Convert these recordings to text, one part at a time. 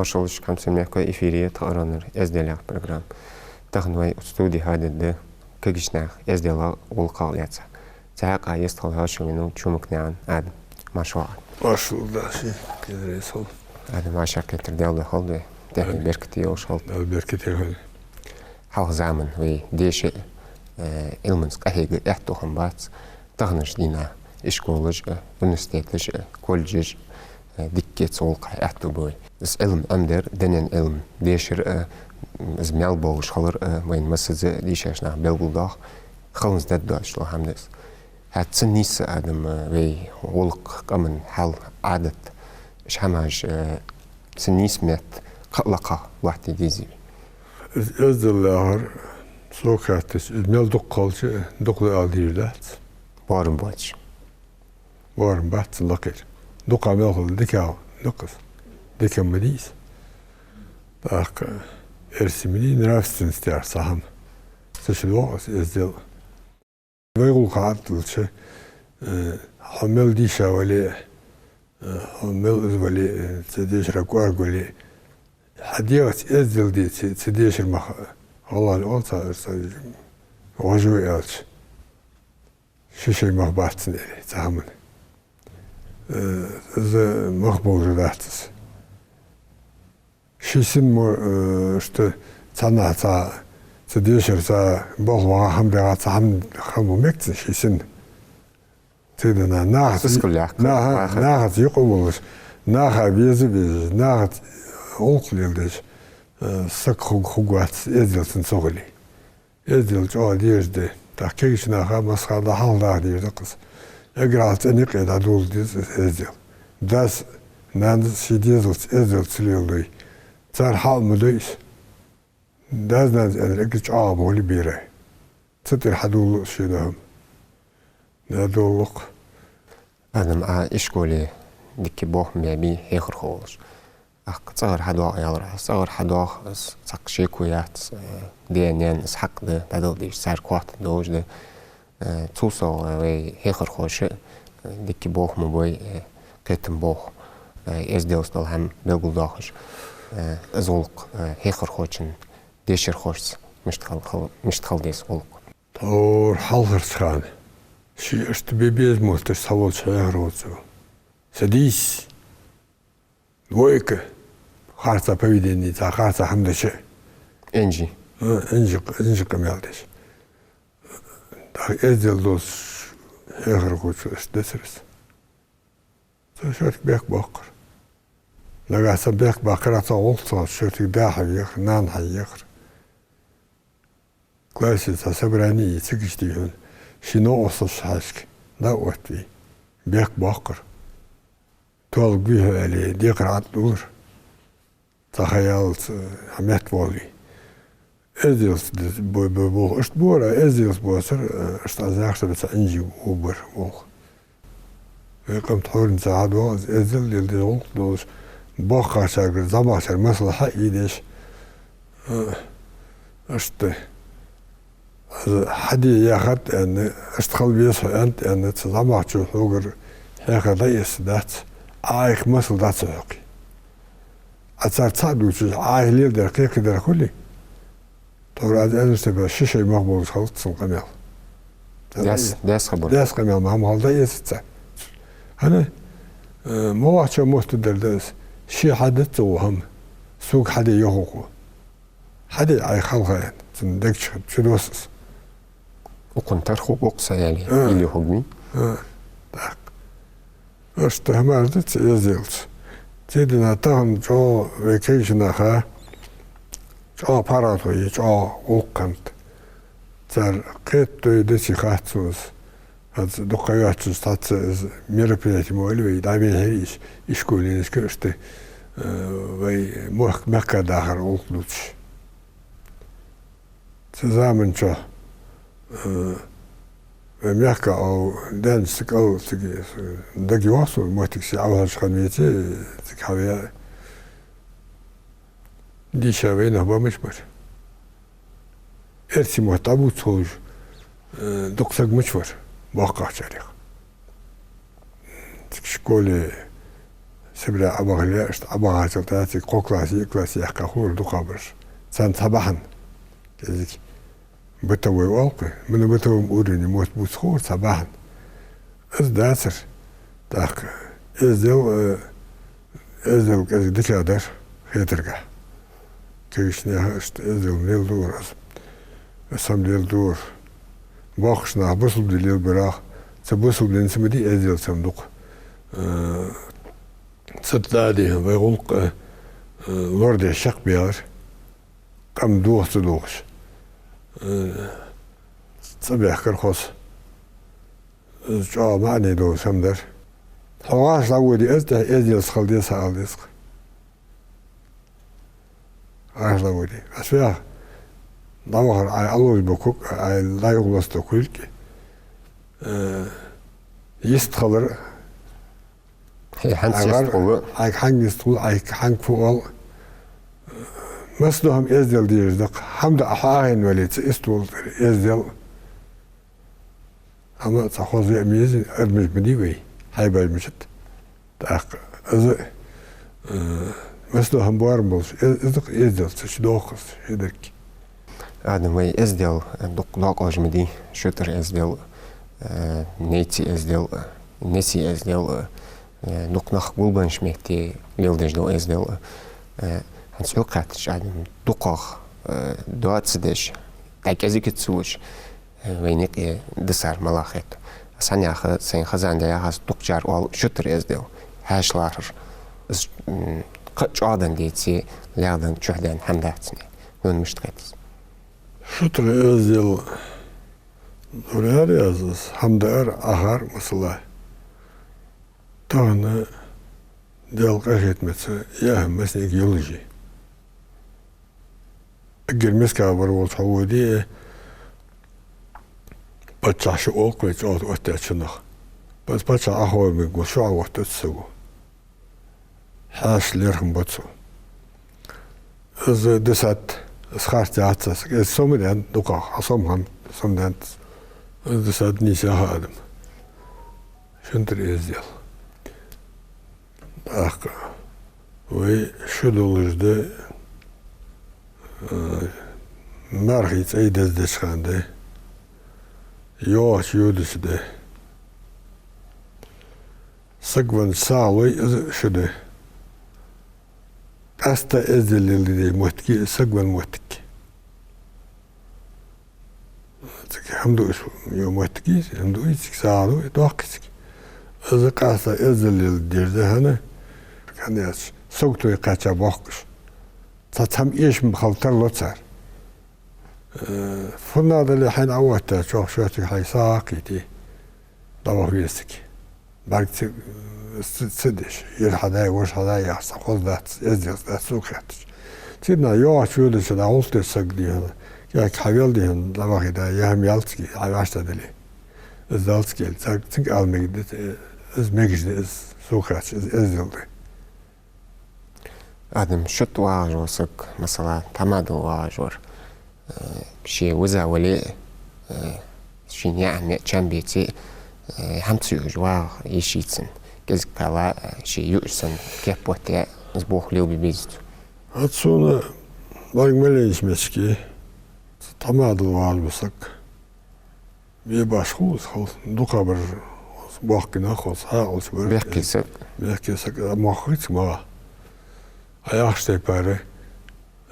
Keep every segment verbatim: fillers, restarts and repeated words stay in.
ШоллагӀа, хьамсара мехкахой, эфире тха аронара «Эздел» яха программа. Тахан вай студе хьадергда кагийча наьха эзделах, гӀулакхах лаьца. Цу хьакъехьа йистхила хьоашалгӀа венав Чумакнаькъан Адам. Марша воагӀалва. Маршал да шо, кхерасал. Адам, вӀашагӀкхетар Даьла духьа хилда вай, тӀехье беркате йолаш хилда. Даьла беркате хилда. Хьалха заман вай деша а, э, Ӏилманца къахьега аьттув хиннабац. Таханарча дийнахьа ишколаш а, университеташ а, колледжаш а, э, дикка цу гӀулакха аьттув ба вай. Из Ӏилма Ӏомадар, дунен Ӏилма дешар а, из маьл болаш хилар а вайна массаза дийшача наха белгалдоах, хӀанз дӀадоагӀаш дола хӀама да из. ХӀаьта цу нийсса, Адам, вай гӀулакх, къаман хьал, Ӏадат, уж хӀамаш, э, цу нийса метта кхы а лакха лоаттаде дезий вай? Из эздел яхар, сога хаьттача, из мел дукха хилча, дукха да ала дезаш дац. Боарам боацаш. Боарам бац цун лакхера. Дукха мел хул, дика да-кх из. Дика ма дий из. ТӀаккха эрсий ма дий, нравственность яхар цхьа хӀама. Цу чу доагӀа из эздел. Вай гӀулакха хьатӀадиллача, э, хьо мел дийша вале а, э, хьо мел из вале а, э, цу дешара кӀоарга вале а, хьа дегӀаца эздел де, цу, цу дешара мах гӀалгӀай оал цар, цар гӀожо аьлча, ший-ший мах бац цун, аьле, цу хӀаман. Э, из мах болаш дац из. Ший син мо, э, иштта цхьаннахьа цхьа, цу дешара цхьа болх баха хӀама дагӀа, цхьа хӀама хинна ма мег цун ший син. Цудухьа нахаца, сискал яхка, наха-, нахаца юкъе волаш, наха веза а везаш, нахаца гӀулакх леладеш, э, саг хург, хургвац, эздел цун ца хуле. Эздел чӀоагӀа дезаш да. ТӀаккха кагийча наха, массахана хьалха даха дезаш да-кх из. Эггара хьалха цӀен юкъе дӀадоладе деза из эздел. Дас, нанас ший дезалца эздел ца леладой, цар хьал ма дой из. Дас-нанас аьннар эггара чӀоагӀа ма хулий берий. Цу тӀера хьадоладу из ший духьа. ДӀадоладу-кх. Адам, Ӏа ишколе дикка болх ма баьбий хьехархо волаш. ТӀаккха цӀагӀара хьадоагӀа аьлар Ӏа. ЦӀагӀара хьадоагӀа, из цхьаккха шеко яц, э, даь-наьна из хьакъ да, дӀадала дезаш, цар котта долаш да. Э, цул совгӀа вай хьехархоша, э, дикка болх ма бой, э, кхетам болх, э, эзделца дола хӀама белгалдоахаш, э, из гӀулакх, э, хьехархочун дешархошца мишта хила, хила, мишта хила деза гӀулакх? Тхьовра хьалхарча хана ше иштта бе беза мотташ цхьаволча хьехархочо: «Садись!» Двойка. Харца поведение, цхьа харца хӀама дича. Инжи. А, инжи, инжи къамаьл деш. ТӀаккха эздел долча хьехархочо иштта дацар из. Цо шортта бехк боаккхар. Нагахьа санна бехк баккхарах цо гӀулакх ца хилча, шортта да хьавехар, нана хьавехар. Классе цхьа собрани я, цига иштта хьона, ший новкъосташта хьаьжкӀа дӀаоттавий, бехк боаккхар. Тоалургвий хьо, аьле, декхар ӀотӀадулар. Цхьа ха яллалца хьа метта воалавий. Эзделца деза бо-, бо-, болх иштта бора, эзделца боацар, иштта аз яхаш дар цхьа инжи убар болх. Вай къам тхьовра цхьа хьадоагӀа, из эздел леладеш гӀулакх долаш, боккхагӀчаргара, зӀамагӀчар маслахьат а ийдеш, а, иштта. Аз хьаде яхад аьнна, иштта хила веза хьо аьннад аьнна, цу зӀамагӀчо хьогара хьехар дӀаэцаргдац, Ӏайха масал дац хьокхий. Ӏа царца цхьаь дувцаш, Ӏайха леладер кхы-кхы дар хулий? Тхьовра аз аьннача тайпара ший-ший мах болаш хилац цун къамаьл. Даьс, даьс хабар. Даьс къамаьл ма хӀама хила дӀаэцац цар. ХӀана, э, моллагӀчоа моттадар да из. Ше хьадац цо хӀама. Сога хьаде йоах укхо. Хьаде Ӏайха хьалха аьнна. Цун дег чу, чудосс из. Укхун тара хургва-кх со, аьле, а, или хургвий? А, так. Иштта хӀамаш да цу эзделца. Цу дийнахьа тахан чӀоагӀа вай кагийча наха чӀоагӀа паргӀато я, чӀоагӀа гӀулакх хиннад. Цар кхетадой, деций хац сона из. ХӀанз дукха ха йоаццаш цхьацца из мероприяти мо аьле вай, дӀабехьар иш-, ишколенашка иштта, э, вай мохк-, мехка дахар гӀулакх дувцаш. Цу заман чу, э, вай мехка ау даьннача цига ал цига, э, дагайоагӀа сона, моттиг ше Ӏовахьаш хинна веце, цига хьавеа. Дийша вайнах ба мича бар. Эрсий мотт дӀабувца хулаш, э, дукха саг мича вар, боккхагӀчарех. Цига школе Сибре Ӏобахале, иштта Ӏобахачул тӀехьагӀа цига кхо класс, йиъ класс яьккха хургдар дукхагӀбараш. Царна цхьабахьан кӀезига бытовой оал-кх вай, ма на бытовом уровне мотт бувца хургдар цхьабахьан. Из дацар. ТӀаккха эздел, э, эздел кӀезига дика дар хетаргахьа. Кагийча наьха иштта эздел мел дора аз. Сам леладора. Боккхийча наха бусалба ди лелабарах, цу бусалба динца ма дий эзделца ма дукха. Э, цу тӀа а дий хьона вай гӀулакх, э, лорадеш чакхбаьлар. Къам дохац ца дохаш. Э, цӀабаьхкар хоза. Из чӀоагӀа маӀан долаш хӀама дар. Хьо гӀаш дӀаводе, из тӀехьа эзделца хила деза ала деза-кх. ГӀаш дӀаводе. Ас веха дӀавахар Ӏа Ӏалуш бокуг, Ӏа дӀаюхалоста кулг. Э, йистхилар. Хье хьанца Ӏайгар йистхул? Ӏайга хьанга йистхул, Ӏайга хьанга фу оал? Масса да хӀама эздел дезаш да-кх. ХӀама да Ӏа хьо Ӏахайна вале, цу йистхилар эздел. Амма цхьа хоза веа меза, адамаш ма дий вай, хьайбаш мичад. ТӀаккха из, э, масса да хӀама боарам болаш, э, из да-кх эздел, цу чу дохказ, ши дерг. Адам, вай эздел, э, дукха доакъош ма дий, шутара эздел, э, нейций эздел, э, несий эздел, э, дукха нах гулбеннача метте леладеш дола эздел, э, хӀанз хьога хаьттача, Адам, дукхагӀа, э, доа ца деш, дӀакӀезига ца луш, э, вайна юкъе дисар малагӀа хет. Аз хьанна яхар, сайна хезандаь яхар, аз дукхачар оал шутара эздел, хьаьша лархӀар. Из, м, кхы а чӀоагӀденна деце, лаьгӀденна, чухьденна хӀама дац-кх. Хьона мишта хет из? Шутара эздел дора яр аз, из хӀама даар, Ӏахар, масала. Тахан Даьла къахетамца яа хӀама массанега йолаш я. Эггара мискал бар волча хьо воде, паччахь шу оал-кх вай чӀоагӀа оттадаьча нах. Паччахь Ӏаховр мегаргва, шу Ӏаоттадац саго. Хьаьша лерхӀам ба цо. Из дисад, из харц яц аз. Из сомадаьннад дукхагӀа, хьа сомхам, сомадаьннад. Из дисад, нийсъяьха Адам. Шун тӀара эздел. ТӀаккха вай шу долаш да, э, мархий цӀай даздеча хана да, йоагӀача йодача да. Саг веннача сагӀа лой из шу да. Къаьстта эздел леладе моттиг я из, саг венна моттиг. Цига хӀама дуаш йола моттиг я из, хӀама дуй цига, сагӀа дуй, доккхий цига. Из къаьстта эздел леладеш да хӀана, хӀана аьлча, сагото кхаьча бохкаш. Цхьа цхьа хӀама эшам хила тарлу цар. Э, фуннагӀа дале хьайна Ӏаоттадаь, чӀоагӀа шоашта хьай сагӀа кхийтте, дӀаваха веза цига. БӀарг ца, ца, ца деш, ер хьадай, вож хьадай яхаш, цхьа хоза дац, эздел дац сога хаьттача. Цига наха йоагӀача йодача наха гӀулакх деш саг дий хьона, кӀаьнк хьавел дий хьона, дӀавахийта, яа хӀама ялац-кх, хьай вӀаштӀехьадале. Из далац-кх аьле, царга цига ала мегаш да, из мегаш да, из сога хаьттача, из эздел да. Адам, шута вагӀаш вола саг, масала, тхьамадал вагӀаш вар, э, ше виза вале а, э, шийна яа хӀама яа чам беце а, э, хӀама ца юаш вагӀа йиш яц цун. КӀезига-кхаьлла, э, ше юаш санна кеп оттаяь, из болх лелабе беза цо. ХӀанз сона бӀарг ма лайнача метте, тхьамадал вагӀаш вола саг. Бе башха хул из хала, дукхагӀбараш боккхий нах хул, хьаькъалца бар. Бехке саг. Бехке саг, а, мохк хица мага. Ӏа яхача тайпара,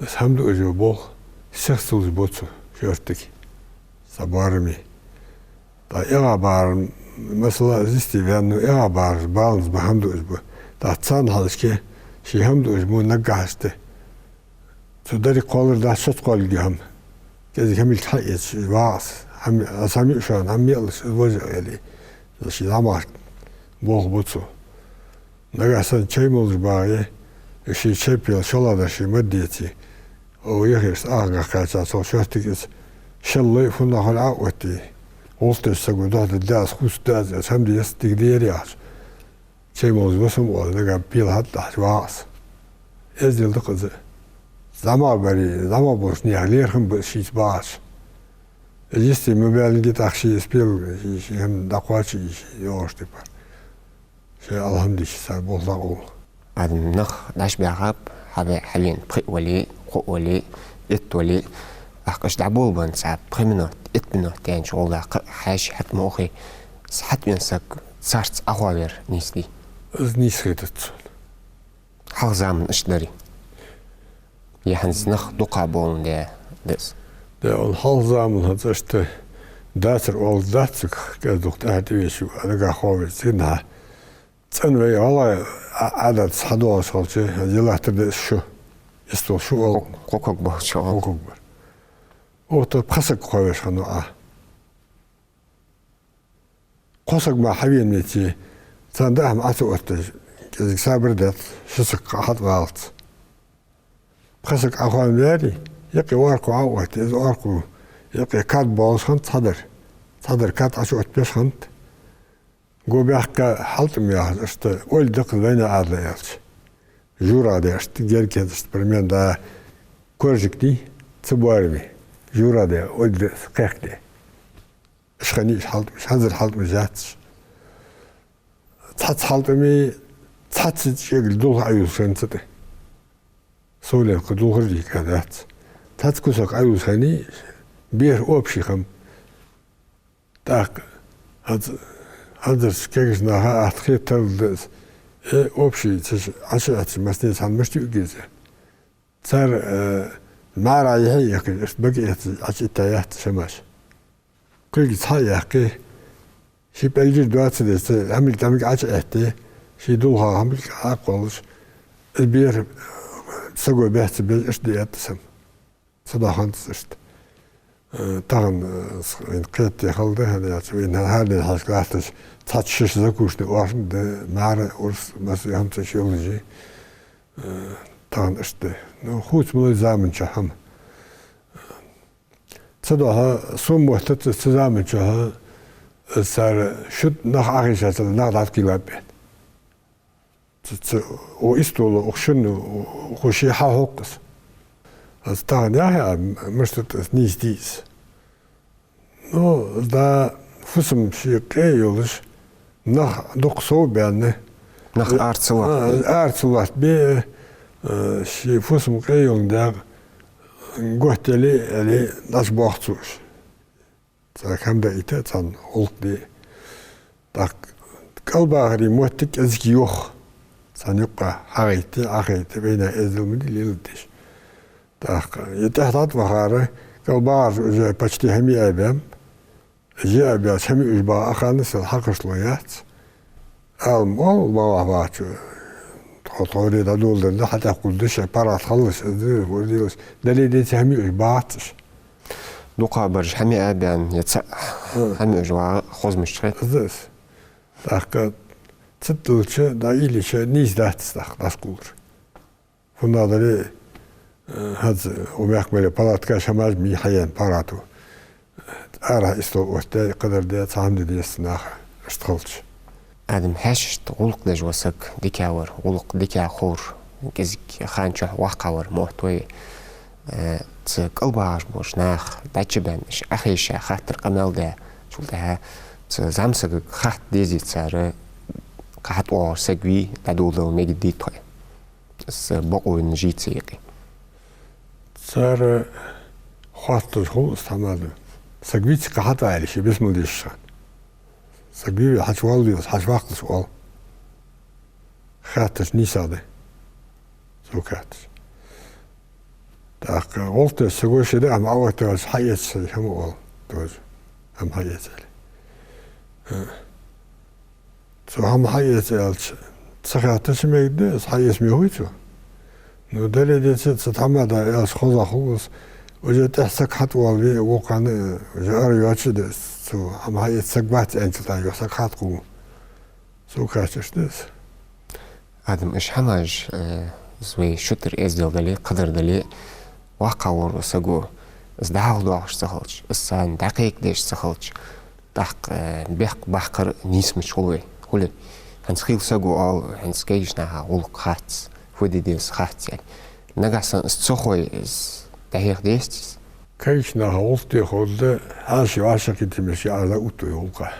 из хӀама дуаш йола болх сихсалуш бу цо, шортига. Са барами. ТӀаккха эгӀа барам, масала, из йисте ваьнна, эгӀа бараш баланца ба хӀама дуаш ба. ТӀаккха царна хьалхашка, ший хӀама дуаш мо наггахьа иштта. Цу деррига кхоллар дац, шозза кхоаллига хӀама. КӀезига хӀамилг хьаэцаш, из вагӀа из. ХӀама, аз хӀама юаш хана, хӀама мелаш, из вожа а вели. Из ший зӀамагӀа болх бу цо. Нагахьа санна чай молаш багӀе, из ший чай пел шоллагӀдар ше ма деце. О, яхаш, ахгах кхаьчача цо шортига из шеллой, фуннагӀа хьалха а оттае. ГӀулакх деш саго духьал да аз, хувцаргда аз, аз хӀама де еза, дика да ер яхаш. Чай молаш ва со-м оал, нагахьа пел хьатӀадахьаш вагӀа из. Эздел да-кх из. ЗӀамагӀа баре, зӀамагӀа болча наьха лерхӀам ба из шийца багӀача. Из йисте ма баьллинге, тӀаккха ше из пел, ше, ше хӀама дӀакхоаче, ше йоагӀаш типа. Ше алхьамдулиллахӀ, цар болх дӀакъовла. Адам, нах дӀачубаьхаб, хьаве-, хьавена пхиъ вале, кхоъ вале, итт вале, тӀаккха уж дӀаболабенна цхьа пхи минот, итт минот даьннача гӀолла кхы а хьаьший хьатӀа ма ухе, из хьатӀавена саг царца Ӏохоавар нийса дий? Из нийса хетац сона. Хьалха заман иштта дарий? Е хӀанз нах дукха боландаь да из? Да, он хьалха заман хӀанз иштта дацар оалаш дац цига, кӀезиг-дукха тӀехьа тӀавеча, нагахьа хоаве цига нахьа. ЦӀена вай гӀалгӀай Ӏа-, Ӏадатаца хьадоагӀаш хилча, из латтар да из шу. Истол шу оал. Кхо-, кхо ког болча оал. Кхо ког бар. Укх тӀа пхи саг кхоавеш хиннав Ӏа. Кхо саг мара хьавена меце, царна даа хӀама Ӏо ца отташ, кӀезига сабар дац, ши саг хьатӀаваллалца. Пхи саг Ӏохоавенна ваьрий, юкъе оаркхув Ӏооттае, из оаркхув юкъе кад болаш хиннад цхьадар. Цхьадар кад Ӏочуоттабеш хиннад. Го баьхка хьалтӀам яхаш, иштта ойла да-кх из вайнаьха Ӏадала аьлча. Жура де, иштта герга хӀанз, иштта примерно да, коржик дий, цу боараме. Жура де, ойла да из, кхехка де. Уж хиннай уж хьалтӀамаш, хӀанзара хьалтӀамаш яц уж. Цхьацца хьалтӀаме цхьацца чӀегал дулх Ӏоюллаш хиннад цу тӀа. Совленна кхы дулхаш дийхка дац. Цхьацца кусок Ӏоюллаш хиннай, бера общий хиннаб. ТӀаккха хӀанз-, хӀанзарча кегийча наха атта хетаргда из, э, общий цу чу Ӏочуэцача массане цхьана мишта юаргья из? Цар, э, мӀара юххе а яхкаш, иштта бага эцаш Ӏочуэтта яц шамаш. Кулгаца хьа а яьккхе, ший пӀелгаш доацаш деза, хӀамилг-тӀамилг Ӏочуэтте, ший дулхах хӀамилг Ӏокхоллаш, из бера саго баьхьа ца безаш иштта да этта сам. Цудухьа хӀанз иштта, э, тахан, э, с-, вайна кхетаде хала да, хӀана аьлча вайна хӀара ден хьашт латташ цхьацца шишша закушни оахаш да, мӀара, урс, масса а хӀама цу чу йолаш я. Э, тахан иштта да. Ну, хувцамалой заман чу хӀама. Цудухьа сона моттац, цу заман чухь цар шуд нах Ӏохайшачул нах дӀатӀакхийлаб бен. Ц-, ц-, укх истола, укх шун, укх ше хьахьокх из. Аз тахан яхе а, мишта да из, нийса дий из. Ну, да, фусам ший къе йолаш, нах дукха сов а баьнна. Нах ара ца лоаттабе. А, ара ца лоаттабе, а, ший фусам къе йоландаь, готта яле, яле, дӀачубоах цо уж. Цхьа хӀама даийта, цхьан гӀулакх де. ТӀаккха кӀалбахара моттиг кӀезига йоах. Цхьан юкъа хьагӀайтте, Ӏохайтте, вайна эздел ма де леладеш. ТӀаккха е тӀехьа дӀатӀавахар, кӀалбахараш уже почти хӀама яь баьб. Уж яь баьлча, хӀама юаш багӀа а ханна, сел хьакхашло яц. Ала ма оал, ма вахьа вахача, тхо тхьовра дӀадоладенна, хьатӀехьа кхувлаш, паргӀата хилалаш, из да, вурдилаш, дале деце хӀама юаш багӀац уж. ДукхагӀбараш хӀама яь баьнна, е цаӀ хӀама юаш вагӀа хозмаш хет. Из да из. ТӀаккха цу тӀа долча, дӀаийлача, нийса дац тӀаккха дӀакхувлар. ХӀана аьлча, э, хӀанз укх мехка мел палаткаш, хӀамаш ма йий хьаяьнна паргӀато. Арахьа истол оттадаь, кхыдар даь, цхьа хӀама де дезац наха, иштта хилча. Адам, хьаьшашта гӀулакх деш вола саг дика вар, гӀулакх дика ховр, кӀезига хана чухь воккхагӀвар мотт вай, э, цу кӀалбахаш болча наха дӀачубаьнна, уж Ӏохайша, хаттар-къамаьл даь, цул тӀехьа цу зӀамсагага хатта дезий цар, кхы хьатӀавоагӀаш саг вий, дӀадоладала мегаргдий тхо. Из бокъо вина жийца юкъе. Цар хоатташ хул из тхьамада. Саг виц-кх хьатӀа аьле, ше бесмал деш хана. Саг вий ве, хьачувоаллий из, хьачуваккхалаш оал. Хаьттача нийсагӀа да. Цо хаьттача. ТӀаккха гӀулакх деш саго ше даа хӀама Ӏооттаваьлча, хьаэца ший хӀама оал. Тоже. ХӀама хьаэца аьле. Э. Цо хӀама хьаэца аьлча, ца хаьттача мегаргда из, хьаэца ма хой цо. Ну, дале деце, цу тхьамада аьлча хозагӀа хул из, уже тӀехьа саг хьатӀавоалаве, вокхарна, э, уже ара йоацаш да из, цо хӀама хьаэца саг вац аьнначул тӀехьагӀа юха саг хьатӀакхувл. Цо кхаьчаш да из. Адам, уж хӀамаш, э, из вай шутара эздел дале, кхыдар дале, воккхагӀвар вола саго, из дӀахьалхадоахаш ца хилча, из царна дӀакхайкадеш ца хилча, тӀаккха, э, бехк баккхар нийса мича хул вай. Хуле, хӀанз хийла саго оал, хӀанз кегийча наха гӀулакх хац, фу де деза хац аьнна. Нагахьа санна из ца хой, из дӀахьеха дезац из. Кегийча наха гӀулакх де ховргда, хьаьший вӀашагӀкхетаме ше Ӏа дӀаоттаве гӀулакха.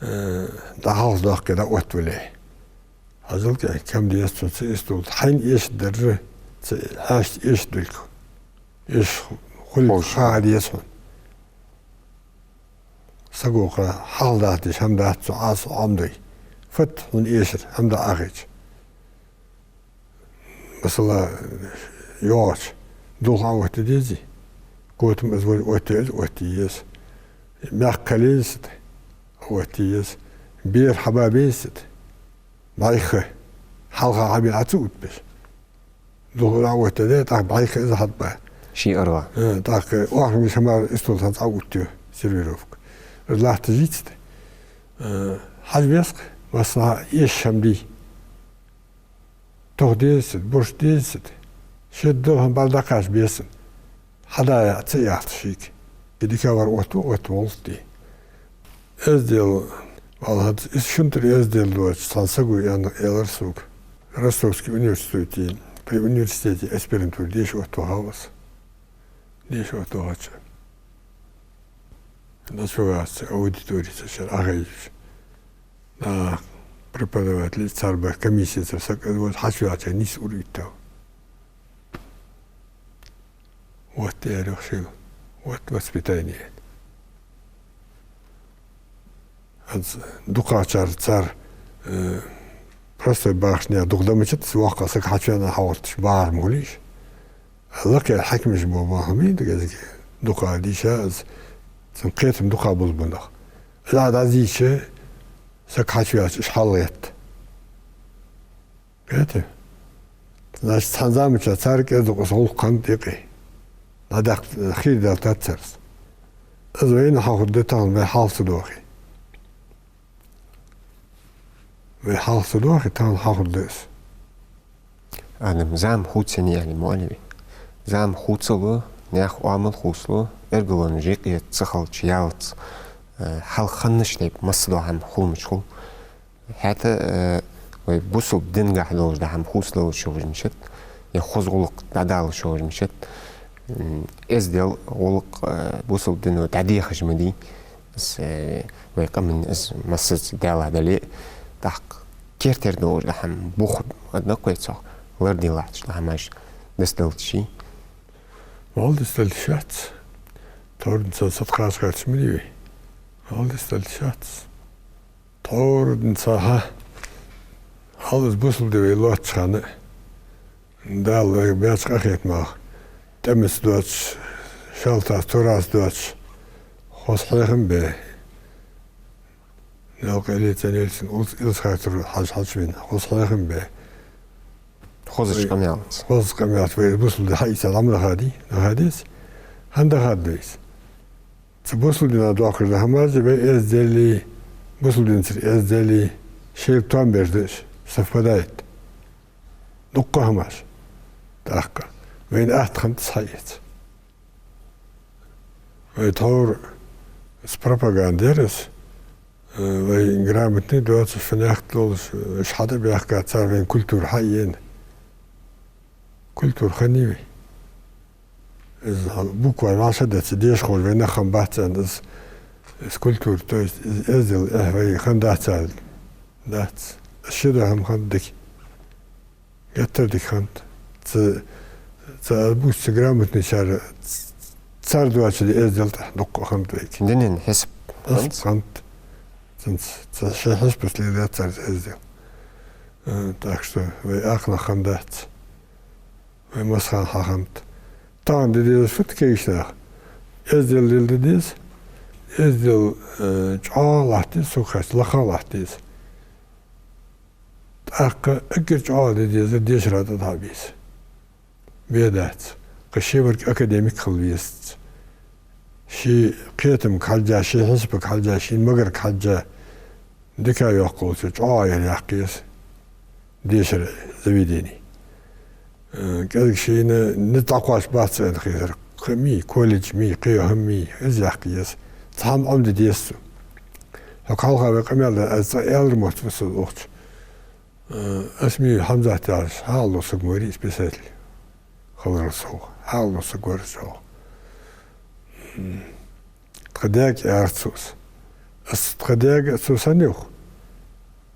Э, дӀахьалхадоаккхе дӀаоттавале. Хьажал-кх, кхы ма деза цунна цу истол тӀа хьайна эшаргдар, цу хьаьшта эшаргдолга. Эшаш хулга ховш ха деза хьона. Саго-кх хьалха дахьа дезаш хӀама дац цу Ӏаса Ӏомаде. Фатта хьона эшар, хӀама дӀа Ӏохайча. Масала, йоагӀача дулх Ӏооттаде дезий? Котам из вар оттае, из оттае еза. Мехка кхелла еза саг, оттае еза. Бер хьабаба еза саг. БӀайха. Хьалха хьабена Ӏа ца оттабеш. Дулх Ӏооттаде, тӀаккха бӀайха из хьатӀаба. Ший аргӀа. Э, тӀаккха оахаргаш хӀамаш истол тӀа цхьа оттаю, сервировка. Из латташ йиц тӀа. Э, хьажа веза-кх, массанахьа эшаш хӀама дий. Тоха деза саг, бурш деза саг. Шедар дола хӀама бӀаргадаккха беза саг. Хьада яа ца яхта шийга. И дика вар отта, отта волт ди. Эздел, валлахӀи, из шун тӀара эздел доацаш цхьан саго аьнна, аьлар сога. Ростовский университете, при университете аспирантуре деша оттаваьв из. Деша оттаваьча, дӀачугӀац аудиторе цу шера Ӏохайша. А, преподаватели, цар баь комиссеца саг, из вот хьачуваьлча нийса ура виттав. Вот, аьлар йоах шийла, вот воспитание. Аз дукхагӀчар цар, э, простой бахаш наьха дукха да мичад, воккха саг хьачувена хьагӀерташ бахар ма хулий уж. Лакхера хьакимаш бола хӀама да кӀезига, дукха дийша аз, цун кхетам дукха бузбунах. Из Ӏа дӀадийча, саг хьачуваьлча, уж хьалгӀетт. Кхетий? Значит, цхьан заманча цар кӀезиг-дукха из гӀулакх хиннад юкъе. ДӀадаккха хийра даьлла таццарс. Из вайна хьахургда тахан, вай хьалха ца доахе. Вай хьалха ца доахе, тахан хьахургда из. Адам, зама хувцаеннай, аьлар муаллима. Зама хувцалу, наьха оамал хувцалу, эргалонаш юкъе ца хилча, яллалца, э, хьалха хиннача тайпара масса дола хӀама хул мича хул. ХӀаьта, э, вай бусалба динагахьа долаш дола хӀама хувцадалуш йолаш мичад, е хоза гӀулакх дӀадалуш йолаш мичад, м, эздел, гӀулакх, э, бусалба дино дӀадехаш ма дий. Из, э, вай къаман из массаза Даьлах дале, тӀаккха кертера долаш дола хӀама, бух, аднакхой цох ларде латташ дола хӀамаш дицдалийта йий? Валлахӏи, дицдалийта йиш яц. Тхьовра денз цхьа саг кхача гӀерташ ма дий вай. Валлахӏи, дицдалийта йиш яц. Тхьовра денз цхьа хьа, хьалха из бусалба ди вай лоацача хана, Дала вай баьча къахетамах, тӀемаца доацаш, шалтаца, турца доацаш, хоза хьехам бе. Делкъелица Ельцин улс илс хайтар хьаж хьачвин, хоза хьехам бе. Хозача къамаьлаца. Хоза къамаьлаца вай бусалба ди хьаийца дӀа ма дахадий, дахадеций? ХӀана дахад вайца? Цу бусалба дина доаккхаш да хӀамаш вай эздели, бусалба динцара эздели, шоайла тоам беш да уж, совпадает. Дуккха хӀамаш. ТӀаккха вайна атта хиннад из хьаэца. Вай тхьовра из пропаганда яр из, э, вай грамотни доацаш, фанехк долаш, уж хьатӀабаьхка, цар вайна культура хьаена. Культура хиннай вай. Из буквально вӀашагӀдеца деша ховш вай нах хиннабац аьнна, из, из культура, то есть из эздел, э, вай хиннадац аьнна дац. Из ши ди хӀама хиннад дика. Геттара дика хиннад. Цу, цу бувцаш грамотничар, цар доацаш да эздел тӀа дуккха хиннад вайга. Динан хьисап. Хьисап хиннад. Цунца, цу шоай хьисапаца леладаьд цар эздел. Э, так что вай акха нах хиннадац. Вай масса хана хьахиннад. Тахан де дезар фуд кегийча наха? Эздел леладе деза. Эздел, э, чӀоагӀа латта деза, сога хаьттача, лакха латта деза. ТӀаккха эггара чӀоагӀа де дезар дешара тӀа дӀабийца. Бе дац. Кхы шеварг академик хила везац. Ший кхетамга хьежжа, ший хьисапага хьежжа, ший магарга хьежжа, дика йоккхалца чӀоагӀа яр яккха еза дешара заведени. Э, кӀезига шийна низ дӀакхоачаш бац аьнна хетар. Кхы мий, колледж мий, кхы хӀама мий, из яккха еза. Цхьа хӀама Ӏомаде деза цо. Хьога хьалха вай къамаьл даь, аз цкъа аьлар мотт ва со укхаза. Э, Осмиев Хьамзат яхаш хьаала дола саг ма варий, писатель. Хиларал сов. Хьаала дола саг вар из, йоах. М. Тха даьга аьлар цо из. Из тха даьга цо санна йоах.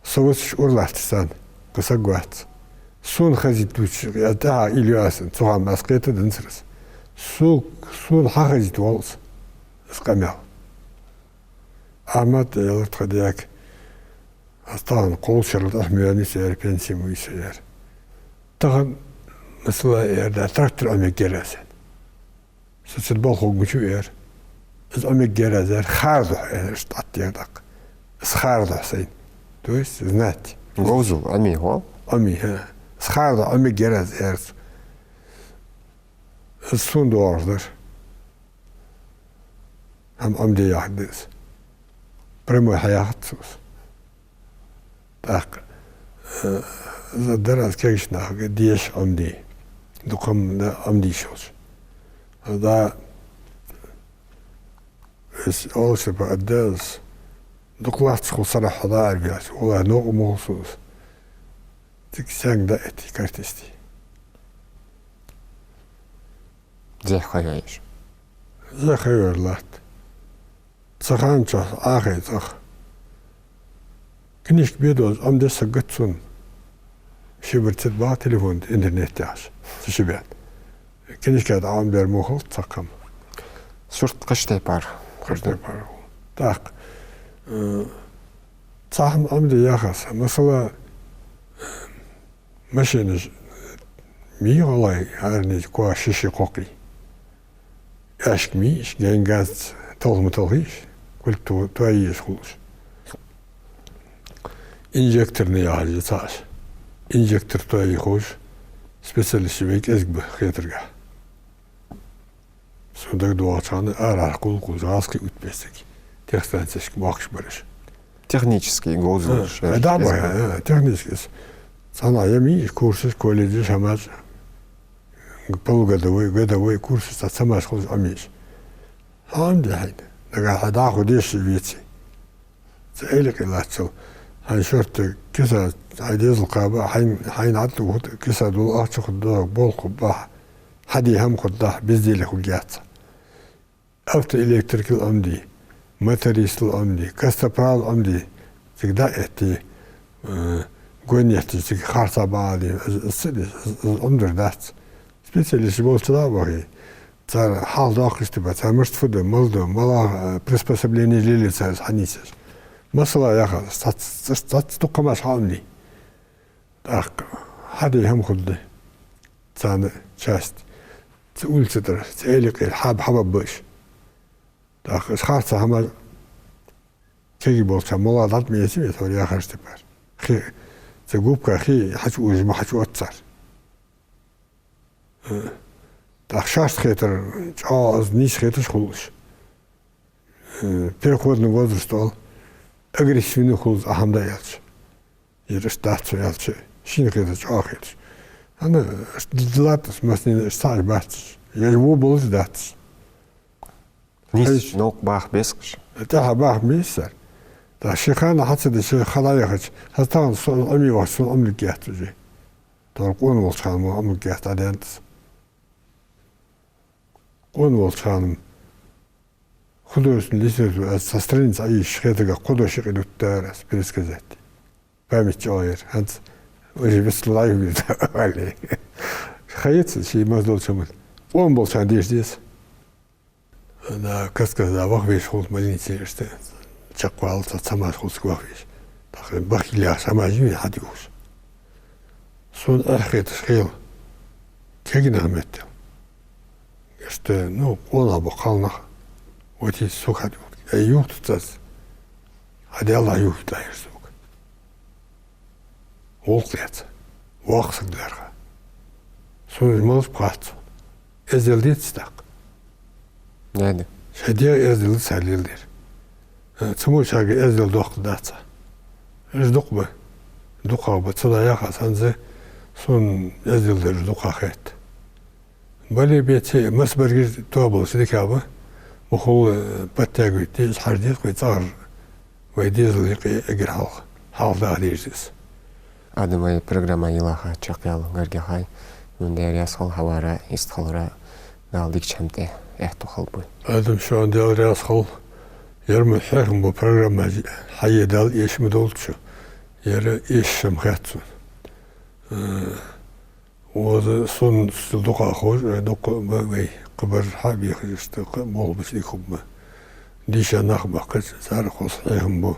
Со висача ура латташ санна. Кхы саг вац. Сона хазийта дувцаш, аз тӀехьа уйла йо аз, цу хана аз кхетаденнад цар из. Со, сона хьахазийта воалл из, из къамаьл. Ахьмад, яларт хьа даьга, аз тахан кхоачарал тӀехьа ма ваьннав со, аьлар, пенсе ма вий со, аьлар. Тахан, масала, аьлар, да, трактор Ӏомаергьяр аз, аьлар. Со цу балха гучу, аьлар. Из Ӏомаергьяр аз, аьлар, хардухьа, аьлар, иштта тӀатеха тӀаккха. Из хардухьа сайна. То есть, знать. Говзал Ӏомае, хӀа? Ӏомае, хӀа. Из хардухьа Ӏомаергьяр аз, аьлар. Из сона доагӀаш дар. ХӀама Ӏомаде яхар да из. Прямой хьаяхац цо из. ТӀаккха, э, из дар аз кегийча нахага деша Ӏомаде. Дукха хӀама да Ӏомадеш йолаш. Аз да, из оалаш ба, аз да из. Дукха латташ хул сарахьа хьо да аьлар аз. Валлахьи, новкъа ма хул сона из. Цига сенга да эти картисти. Зехьа хайвеш. Зехьа хайвер латт. Цу хана чухь Ӏохайна цӀагӀа. Книжка бе доацаш Ӏомаде саг вац сона. Ши бер цӀа багӀа телефон, интернет яхаш. Цу ши бер. Книжка тӀа Ӏомадер мо хул цхьаккха хӀама. Сурт кхыча тайпара. Кхыча тайпара. ТӀаккха, э, цхьа хӀама Ӏомаде яхаш. Масала, машинаш мий гӀалгӀай, хӀаране коа ши-ши кхоккхий. Аьшка мий, иш гайнгазца талха ма талхий иш, кулг то-, тоае езаш хул уж. Инжекторни яхаш я цхьа аш. Инжектор тоае ховш специалисташ вай кӀезига ба хетаргахьа. Сона дагадоагӀача хана арахьа кхул-кхул гӀазкхий утбестиг. Техстанцешка бохкаш бар уж. Технически говзал. А, да, ба, а, технически. Цхьаннахьа я мий, курсаш, колледжаш, хӀамаш. Полугодовой, годовой курсаш, цхьа ца маж хулаш Ӏомаеш. Хьа Ӏомаде хьайна. Нагахьа хьа дӀахо дешаш веце. Цу эли къе латтачул. Хьайна шортта киса, хьай дезал кхаба, хьайна, хьайна хьатӀа уху, киса дола ахча хургда, болх хургба хьа. Хьаде хӀама хургда хьа, бездели хургьяц. Автоэлектрикал Ӏомаде, мотористал Ӏомаде, костоправал Ӏомаде, цига дӀа а этте, э, гонехташ цига харца баӀаде, из, из ца деш, из, из Ӏомадар дац. Специалисташ болча дӀа а бахе, цар хьалха доаккхаш тӀа ба, цар мишта фу да, мала да, малагӀа, э, приспособлени лелае цар из хьанийсаш. Масала яхаш, цац, цац, цац дукха хӀамаш хьаӀомаде. ТӀаккха хьаде хӀама хургда. Царна часть. Цу улица тӀара, цу эли къера хьаба-хьаба ба уж. ТӀаккха уж харца хӀама кегий болча мала дӀатӀа ма эца веза, хӀара яхараш тӀа пар. Хи, цу губка хи хьачуужаш ма хьачуоттац цар. Э, тӀаккха шоашта хетар чӀоагӀа из нийса хеташ хул уж. Э, переходный возраст оал, агрессивни хул из Ӏа хӀама дӀа аьлча. Ер иштта дац со аьлча, шийна хетар чӀоагӀа хеташ. ХӀана, иштта д-, латташ массанена иштта цхьа а бац уж. Ер во болаш дац. Нийсача новкъа баха безаш. ТӀехьа баха безаш цар. ТӀаккха ший хана хьа ца деш, ший хьа дӀаяхача, хӀанз тахан со Ӏомае вахача, сона Ӏомалургьяц уже. Тхьовра къона волча хана мо Ӏомалургьяц, дӀадаьннад из. Къона волча хана художественный литература, аз цхьа страница Ӏоешаш хетаргахьа, кхо дош юкъе дутар аз, пересказать. Память чӀоагӀа яр. ХӀанз уже вецлургда вай. Хайца ший маза долча хӀаман. Къона болча хана деша деза. Да, каст-каста вахавеш хул больнице иштта. Чакхвала цхьа ца маж хул цига вахавеш. ТӀаккха бахилла хӀамаш я вай хьадувхаш. Сона эхь хеташ хила. Кегий нах меттел. Иштта, ну, къонах ба кхалнах. Вот и сога хьадувхаш. Ай, юхтац аз. Хьа Даьллахь, юхатӀа ер сога. ГӀулакх лаьца. Воккха саг лаьрхӀа. Сона из малаш бахац сона. Эздел деций тӀаккха? Шоай дегӀа эздел да цар леладер. Э, цу мо шуга эздел доккха дац. Уж дукха ба. ДукхагӀа ба. Цудухьа яхаш хӀанз сона эздел дар уж дукха хет. Бале, беце, масса баргаш тоабалаш дикагӀа ба. Ма хул, э, подтягивать де, из хьажа деза вай цӀагӀара, вай дезала юкъе эггара хьалха, хьалха даха дезаш да из. Адам, вай программа йилаха чакхъяла гаргахьа, вайна Даьла раьза хилва хьавара, йистхилара, Дала дикача хӀаман тӀа аьттув хилба вай. Адам, шоана Даьла раьза хилва, ер мо хьехам бола программа хьае Дала эша ма долда шо. Ер эшаш хӀама хет сона. Э, укхаза сона цул дукха ховш, э, дукха ба вай, кхыбар хьа а бехаш, иштта кхы болх беш дика хургба. Дийша нах ба кхыча, цар хоза хьехам бу.